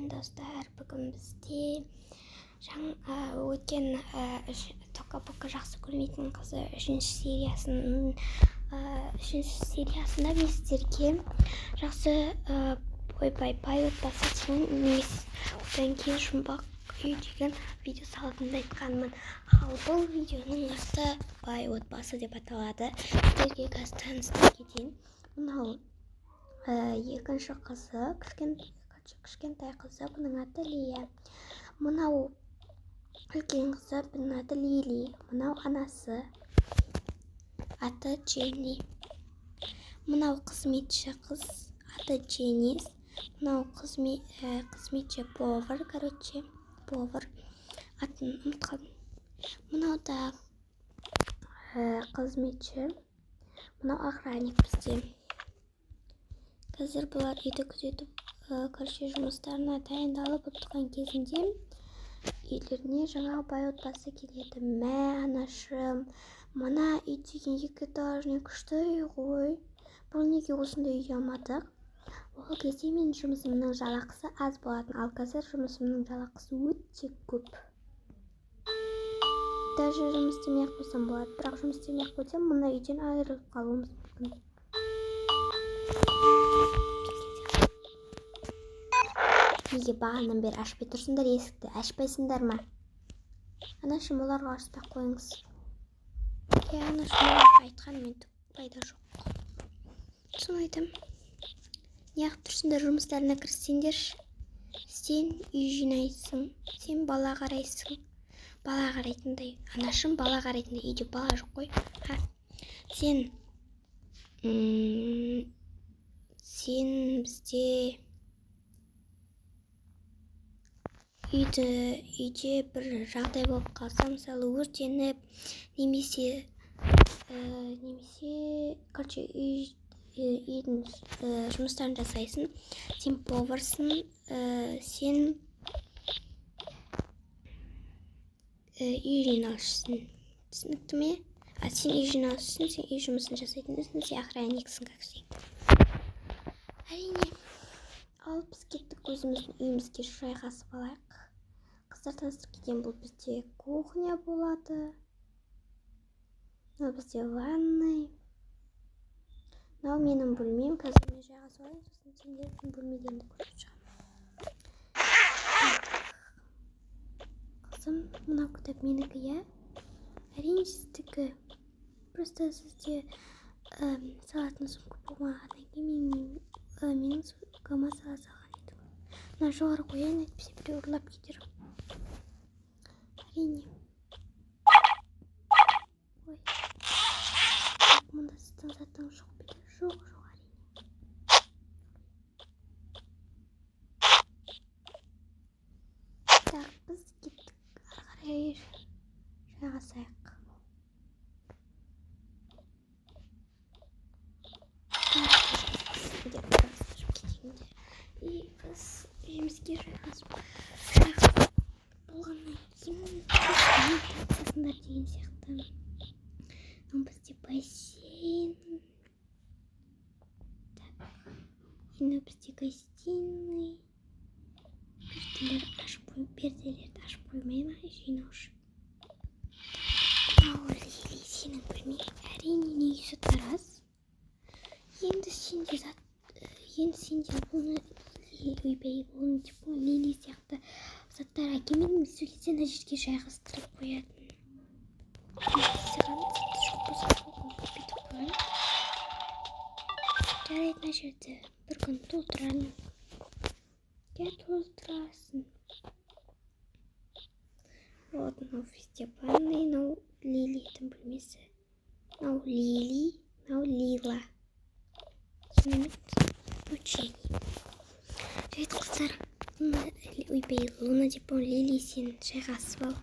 Достар, бүгін бізде өткен Тока Бока жақсы көрмейтін қызы үшінші сериясында мен сіздерге жақсы ойбай бай отбасы деген немесе одан кейін жұмбақ үй деген видео салатынымды айтқанмын. Ал бұл видеоның аты бай отбасы деп аталады. Сіздерге қазір таныстырып кетейін. Мынау екінші қызы, кішкентай қызы, бұның аты Лия. Мынау үлкен қызы, бұның аты Лили. Мынау анасы, аты Дженни. Мынау қызметші қыз, аты Дженнис. Мынау қызметші повар, короче, повар. Атын ұмытып қалдым. Мынау да қызметші. Мынау охранник бізде. Қазір бұлар үйді күзетіп, короче, жұмыстарына дайындалып отырған кезінде үйлеріне жаңа бай отбасы келеді. Мә, анашым, мына үй деген екі этажный күшті үй ғой. Бұл неге осындай үй алмадық? Ол кезде мен жұмысымның жалақысы аз болатын, ал қазір жұмысымның жалақысы өте көп. Даже жұмыс істемей ақ қойсам болады, бірақ жұмыс істемей ақ қойсам мына үйден айырылып қалуымыз мүмкін. Неге бағанадан бері ашпай тұрсыңдар есікті? Ашпайсыңдар ма? Анашым, оларға ашпай қойыңыз. Иә, анашым, оларға айтқанымен түк пайда жоқ. Соны айтамын. Неғып тұрсыңдар, жұмыстарына кіріссеңдерші. Сен үй жинайсың, сен бала қарайсың. Бала қарайтындай, анашым, бала қарайтындай үйде бала жоқ қой. Ха. Сен бізде үйде бір жағдай болып қалса, мысалы өртеніп, немесе, короче, үйдің жұмыстарын жасайсың. Сен поварсың, сен үй жинаушысың. Түсінікті ме? А сен үй жинаушысың, сен үй жұмысын жасайтынсың, сен охранниксің, как всегда. Әрине. Ал біз кеттік өзіміздің үйімізге жайғасып алайық. Қыздар, таныстырып кетейін, бұл бізде кухня болады. Мынау бізде ванный. Мынау менің бөлмем. Қазір мен жайғасып алайын, сосын сендердің бөлмелеріңді көрсетіп шығамын. Қызым, мынау кітап менікі, иә? Әрине сіздікі. Просто сізде салатын сумка болмағаннан кейін менің сумкама сала салған едім. Мына жоғары қояйын, әйтпесе біреу ұрлап кетер. Әрине. Ой. Мұнда сіздің затыңыз жоқ па еді? Жоқ, жоқ, әрине. Так, біз кеттік. Ары қарай жайғасайық. И біз үйімізге жайғасып болғаннан кейін танысасыңдар деген сияқты. Мынау бізде бассейн. Так, енді бізде гостиный. Перделерді ашып қоймай ма жинаушы? Мынау Лили, сенің бөлмең. Әрине, негізі тараз. Енді сен де зат, енді сен де бұны, ойбай, бұны деп қой, Лили сияқты заттар әкелмедің бе? Сол кезде ана жерге жайғастырып қоятын. Саған заты жоқ болса, бүйтіп қояйын. Жарайды, мына жерді бір күн толтырамын. Иә, толтырасың. Вот, мынау бізде ванный, мынау Лилидің бөлмесі. Мынау Лили, мынау Лила. Сонымен учение. Жарайды, қыздар. Ойбай, Луна деп қой, Лили, сен жайғасып ал.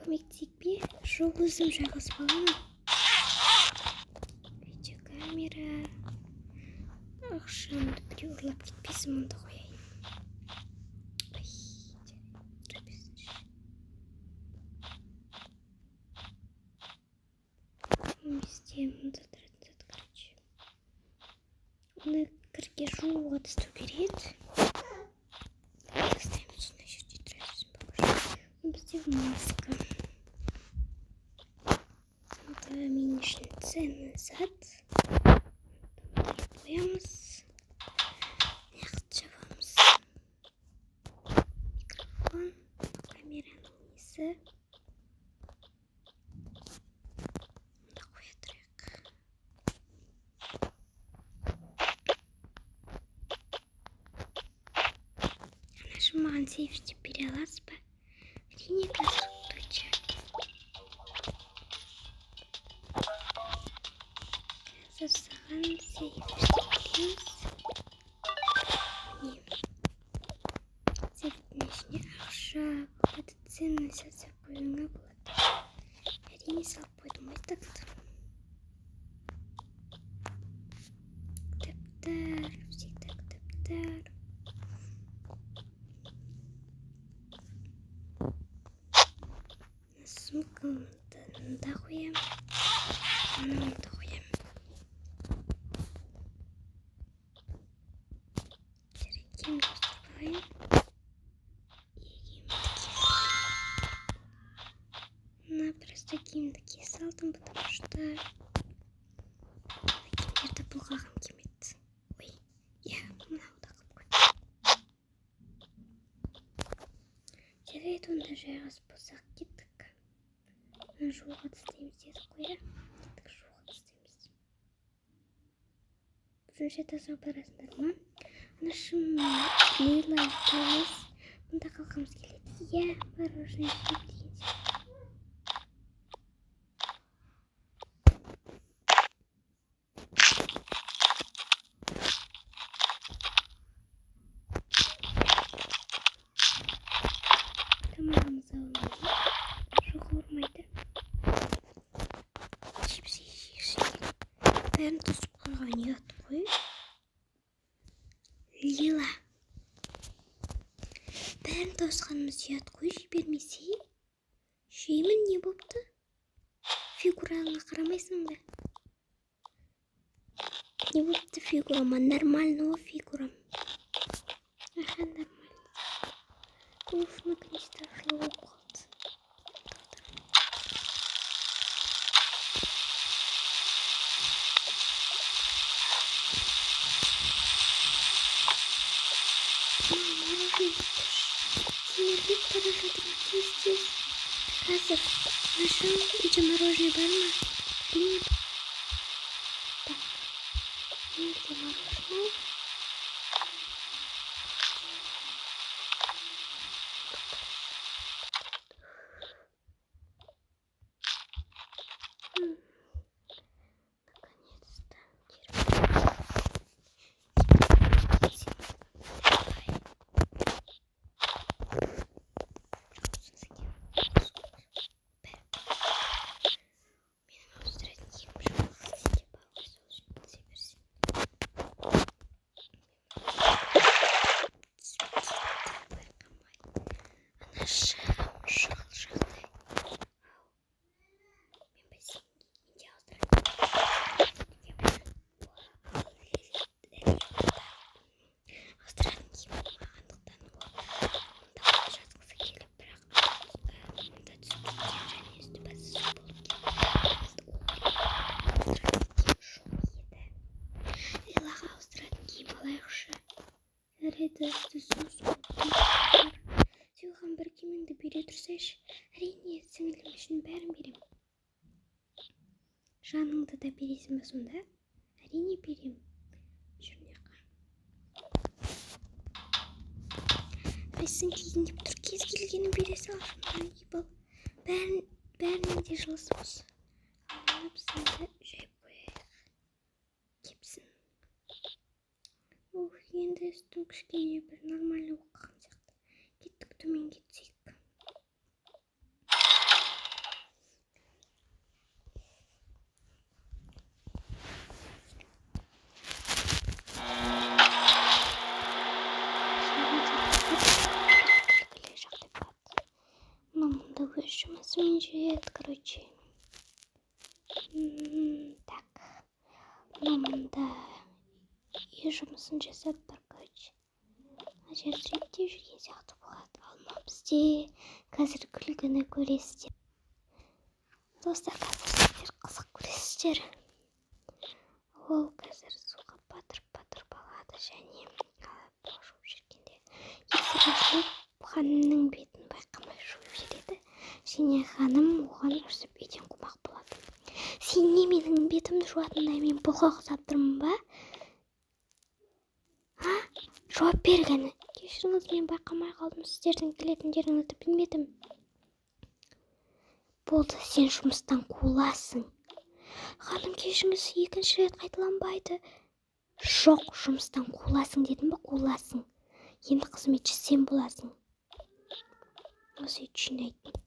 Көмектесейік пе? Жоқ, өзім жайғасып аламын. Видеокамера. Ақшамды біреу ұрлап кетпесін, мұнда қояйын. Ай, тұра берсінші. Бізде мұнда тұратын зат, короче. Оны кірге жууға тастау керек еді. Маска. Это мен үшін ценный зат. Қоямыз. Мына жабамыз. Микрофон, камераның несі. Мында қоя тұрайық. Анашым, маған сейф істеп бере аласыз ба? Әрине, қазір, доча. Қазір саған сейф істеп береміз. Міне. Сейфтің ішіне ақша, какой-то ценный зат салып қоюыңа болады. Әрине, салып қойдым ғой. Так. Кітаптар, всегда кітаптар. Сумкамды мында қоямын, аны мында қоямын. Жарайды, киімді ауыстырып алайын. И киімді кие мына просто киімді кие салдым, потому что киімдерді былғағым келмеді. Ой, иә, мынау да қылып қой. Жарайды, онда жайғасып болсақ, кеттік. Мына жууға тастаймыз дедік қой, иә? Кеттік, жууға тастаймыз. Үшінші этажға барасыңдар ма? Анашым, Лейла екеуміз мұнда қалғымыз келеді. Иә, мороженое жеп деген сияқты. Тамағымыз ауырмайды. Жоқ, ауырмайды. Чипсы жегісі келеді. Бәрін тосып қойған ұят қой. Лила. Бәрін тауысқанымыз ұят қой, жібермесе. Жеймін, не бопты? Фигураңа қарамайсың ба? Не бопты фигурама? Нормально ғой фигурам. Аха, нормально. Уф, наконец-то жылы болып қалды. Мороженое Темірбек бара жатыр, тез, тез. Қазір. Анашым, үйде мороженое бар ма? Әрине. Так. Менде мороженое. Наконец-то. Менің ауыстыратын киімім жоқ. Сенде бар ғой, сол үшін түсе берсін. Түсіп кетті, байқамай. Анашым, шұғыл жағдай. Ау, мен бассейнге, менде ауыстыратын ауыстыратын киім болмағандықтан, ол мұнда жатқысы келіп, бірақ мұнда түсіп кеткен және үсті басы су болып кетті. Ауыстыратын киім жоқ еді. Лилаға ауыстыратын киім алайықшы. Жарайды, үсті су су болып кетті. Сен оған бір киіміңді бере тұрсайшы. Әрине, сіңілім үшін бәрін беремін. Жаныңды да бересің ба сонда? Әрине, беремін. Жүр мына жаққа. Қайсысын кигің деп тұр? Кез келгенін бере салшы, мынаны киіп ал. Бәрін, бәрінің де жылысы осы. Ал мына біздіңді жайып қояйық. Кепсін. Ух, енді үстім кішкене бір нормально болып қалған сияқты. Кеттік, төменге түсейік. Күлкілі жағдай болады. Мынау мұнда өз жұмысымен жүреді, короче. Так. Мынау мұнда үй жұмысын жасап тұр, короче. Мына жерді реттеп жүрген сияқты болады. Ал мынау бізде қазір күлкіні көресіздер. Достар, қазір сіздер қызық көресіздер. Ол қазір суға батырып алады және жуып жүргенде есік ашылып, ханымның бетін байқамай жуып жібереді. Және ханым оған ұрсып үйден қумақ болады. Сен не менің бетімді жуатындай мен бұқа ұқсап тұрмын ба? А? Жауап бер кәні. Кешіріңіз, мен байқамай қалдым, сіздердің келетіндеріңізді білмедім. Болды, сен жұмыстан қуыласың. Ханым, кешіріңіз, екінші рет қайталанбайды. Жоқ, жұмыстан қуыласың дедім бе, қуыласың. Енді қызметші сен боласың. Осы үйді жинайтын.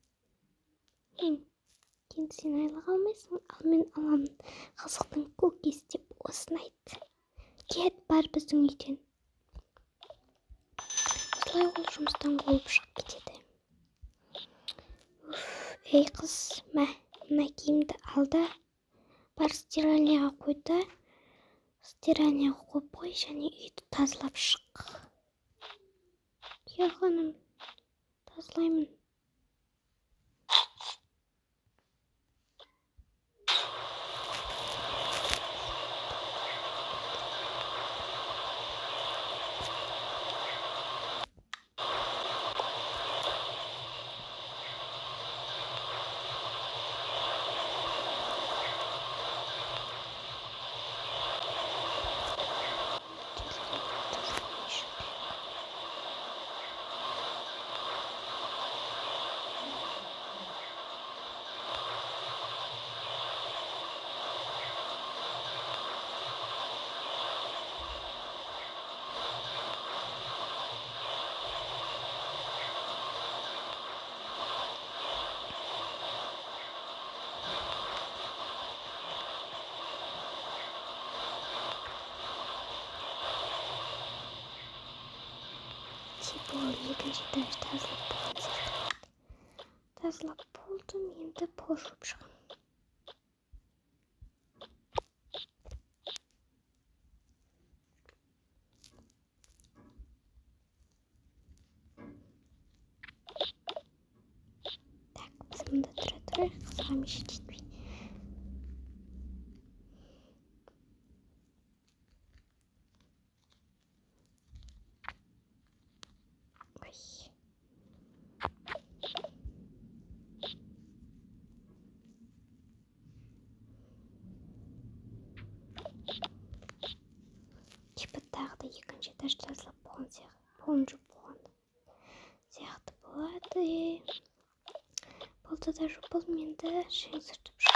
Енді сен айлық алмайсың, ал мен аламын. Қызықтың көкесі деп осыны айт. Кет, бар біздің үйден. Осылай ол жұмыстан қуылып шығып кетеді. Уф, ей қыз, мә, мына киімді ал да, бар стиральныйға қой да, стиральныйға қойып қой және үйді тазалап шық. Иә, ханым, тазалаймын. Ол екінші этаж тазалап болған сияқты болады. Тазалап болдым, енді пол жуып шығамын. Так, біз мында тұра тұрайық, қызға мешіт етпей. Типа тағы да екінші этаж тазалап болған сияқты, полын жуып болған сияқты болады. Болды да жуып болдым, енді шаң сүртіп